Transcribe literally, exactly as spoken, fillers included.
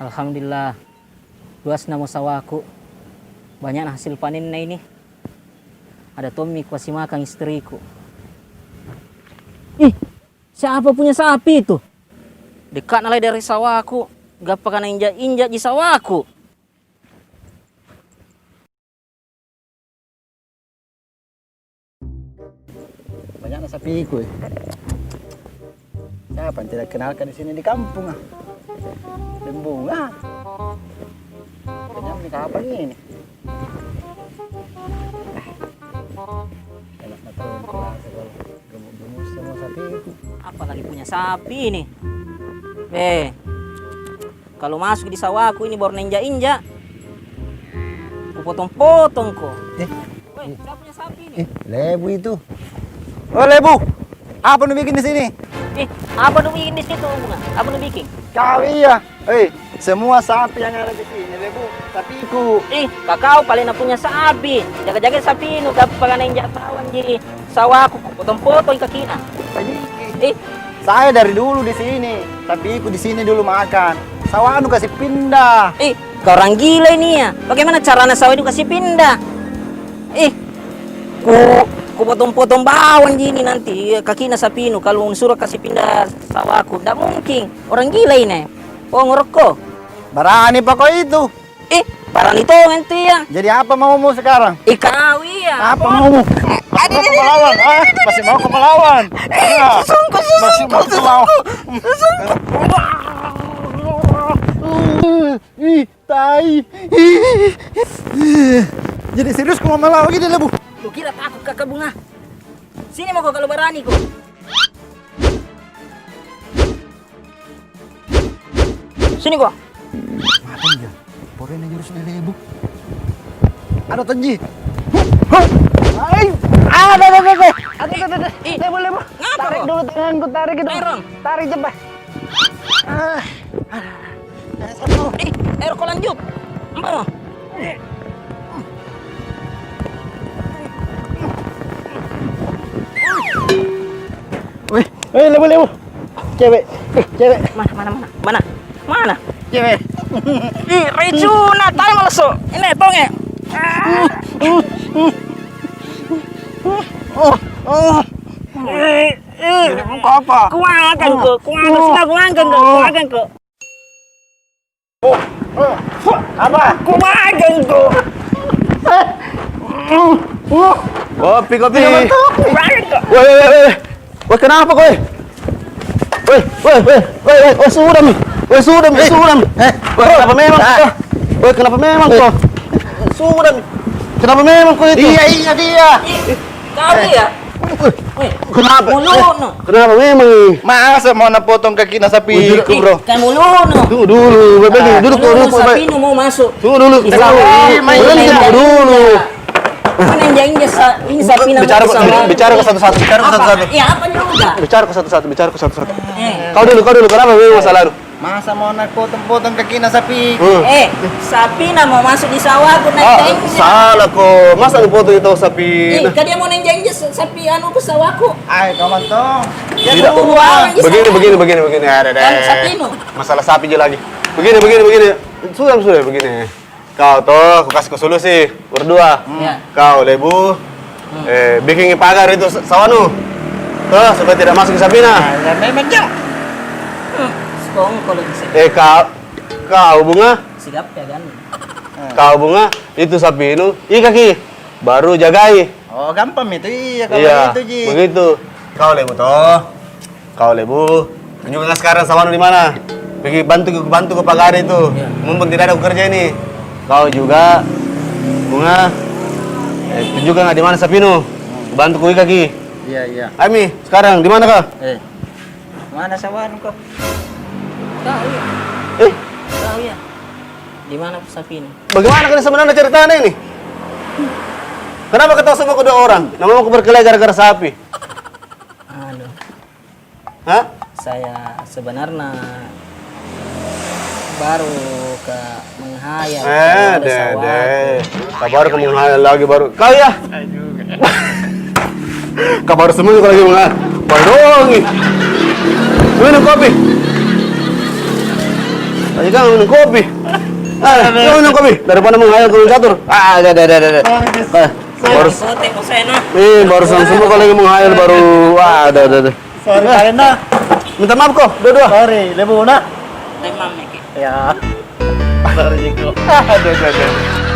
Alhamdulillah, luasna mo sawaku. Banyakna hasil panenna ini. Ada tommi kuasi makan istriku. Ih, siapa punya sapi itu? Dekatna lai dari sawaku. Gappaka nainjak-injak ji sawaku. Banyakna sapiku, eh. Siapa yang tidak kenalkan di sini di kampung, ah? Lembung, ah. Kenyang ni kapan ini? Enak na turun kurasa kalau gemuk-gemuk semua sapiku. Apa lagi punya sapi ini? Eh. Kalau masuk di sawaku ini baru nainjak-injak, kupotong-potong ko. Eh, weh, siapa punya sapi ini? Eh, Lebu itu. Oh, Lebu, apa nu bikin di sini? Eh, apa nu bikin di situ, Bunga? Apa nu bikin? Kau iya. Eh, semua sapi yang ada di sini, Lebu, sapiku. Eh, kakau paling na punya sapi. Jaga-jaga sapi nu, gappaka nainjak bawang ji sawaku, kupotong-potong kakina. Eh. Saya dari dulu di sini, sapiku di sini dulu makan. Sawah anu kasih pindah. Eh, kau orang gila ini ya. Bagaimana caranya sawah itu kasih pindah? Eh, ku, ku potong-potong bawang ji ini nanti, iya, kakina sapinu kalau suruh kasih pindah sawahku. Ndak mungkin. Orang gila ini. Oh, ngerokok. Berani pa kau itu. Ih, barang itu kan itu iya. Jadi apa maumu sekarang? Ih, kau iya. Apa maumu? Masih mau kau melawan? Ah, masih mau kau melawan? Ih, ah, susungku, masih mau susungku, kau melawan? Susungku. Ih, tai. Ih. Jadi serius kau mau melawan gini, Lebu? Kau kira takut kakak Bunga? Sini mau kau kalau berani kau. Sini ko. Mati dia. Pore na jurus na Lebu. Ada Tonji. Hai. Ada, ada, ada, ada. Ada, ada, ada. Ih, Lebu, Lebu. Ngapa ko? Tarik dulu tanganku, tarik itu. Tarik, Ron. Tarik cepat. Ah. Ih, air ko lanjut. Empat mo. Weh, weh, Lebu, Lebu. Cewek, eh, cewek. Mana, mana, mana? Mana? Mana? Cewek. Ih, racuna, tai malesu. Ini, tonge. Oh, oh. Eh, eh. Ini bukan apa? Kuangkan ko, kuangkan, sudah kuangkan ko, kuangkan ko. Apa? Kumakan ko. Kopi, kopi. Kumakan ko. Weh, weh, weh, weh. Weh, kenapa kau, eh? Weh, weh, weh, weh, weh, weh, sudah mi. Weh, sudah mi, sudah mi. Eh, weh, kenapa memang kau? Weh, kenapa memang kau? Sudah mi. Kenapa memang kau itu? Iya, iya, dia. Kau iya? Kenapa? Mulutmu. Kenapa memang? Masa mau na potong kakina sapiku, bro? Kan mulutmu. Tunggu dulu, Bebe. Duduk, duduk, Bebe. Sapinu mau masuk. Tunggu dulu. Tunggu dulu. Mana yang janji sa-, ini sapina mau bicara, bicara ke satu-satu, bicara ke satu-satu. Iya, apa juga? Bicara ke satu-satu, bicara ke satu-satu. Eh. Kau dulu, kau dulu. Kenapa memang masalah lu? Masa mau na potong-potong kakina sapi? Eh, sapina mau masuk di sawahku, na. Ah, salah ko. Masa nu potong itu sapi? Eh, kan dia mau nenjang sapi anu ke sawahku. Ai, kau mantong. Tidak. Begini, begini, begini, begini. Ada deh. Kan sapinu. Masalah sapi ji lagi. Begini, begini, begini. Sudah, sudah, begini. Kau toh, ku kasih ko solusi berdua. Iya. Kau, Lebu, eh, bikin pagar itu sa-, sawah nu. Toh, supaya tidak masuk sapina. Nah, ya, memang, ja. Eh, kau, kau, Bunga. Sigap ya, kan? Kau, Bunga, itu sapinu, ikaki. Baru jagai. Oh, gampang itu, iya, kalau itu ji. Begitu. Kau, Lebu, toh. Kau, Lebu, tunjukkan sekarang sawah nu di mana. Pergi bantu, bantu ko pagar itu. Iya. Mumpung tidak ada kerja ini. Kau juga, Bunga, eh, tunjukkan di mana sapinu. Bantu ko ikaki. Iya, iya. Ami, sekarang di mana kau? Eh, mana sawah nu kau? Tahu ya? Eh? Tahu ya? Di mana sapinu? Bagaimana kau sebenarnya ceritanya ini? Kenapa ketawa semua kedua orang? Nama mau berkelahi gara-gara sapi? Anu. Hah? Saya sebenarnya baru ke menghayal. Eh, deh, deh. Kau baru ke menghayal lagi baru. Kau ya? Kau baru semua kau lagi menghayal. Kau doang ni. Minum kopi. Ayo, jangan minum kopi. Ah, jangan minum kopi. Daripada menghayal kau catur. Ah, ada, ada, ada, ada. Ah, baru, eh, barusan semua kau lagi menghayal, baru. Ah, ada, ada, ada. Sorry, kalian dah. Minta maaf kau, dua-dua. Sorry, lebu nak. Memang, Miki. Ya. Sorry, Jiko. Ada, ada, ada.